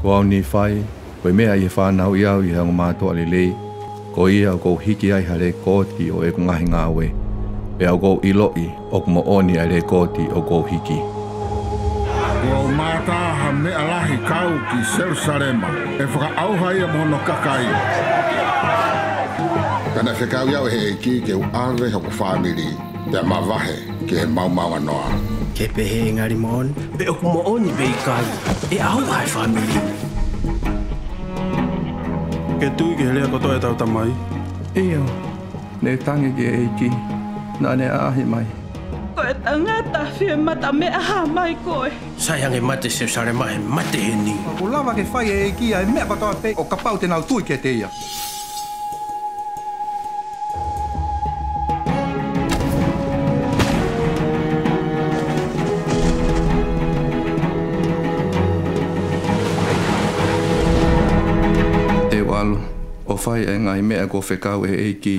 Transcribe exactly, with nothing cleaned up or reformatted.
Ko au Nīfai, ko e meʻa ʻi he fānauʻi au ʻi he ongomātuʻa lelei, ko ia ʻoku ou hiki ai ha lekooti ʻo ʻeku ngaahi ngāue, pea ʻoku ou ʻiloʻi ʻoku moʻoni ʻa e lekooti ʻoku ou hiki. Kuo u mātā ha meʻa lahi kau ki Selusalema, ʻe fakaʻauha ia mo hono kakai. Ka naʻe fekauʻi au ʻe he ʻEiki ke u ʻave hoku fāmili, pea mavahe ki he maomaonganoa. Ke pehē ʻe ngali moʻoni, pe ʻoku moʻoni pe ʻikai, ʻe ʻauha e fāmili. Ke tui ki he lea kotoa ʻetau tamai. ʻIo, ne tangi ki he ʻEiki, naʻa ne ʻaʻahi mai. Ko e tangata fie mata meʻa hā mai koe. Sai ange mate Selusalema he mate heni. ʻOku lava ke fai ʻe he ʻEiki ʻa e meʻa kotoa pē ʻo kapau te nau tui kiate ia. Te u ʻalu ʻo fai ʻa e ngaahi meʻa kuo fekau ʻe he ʻEiki.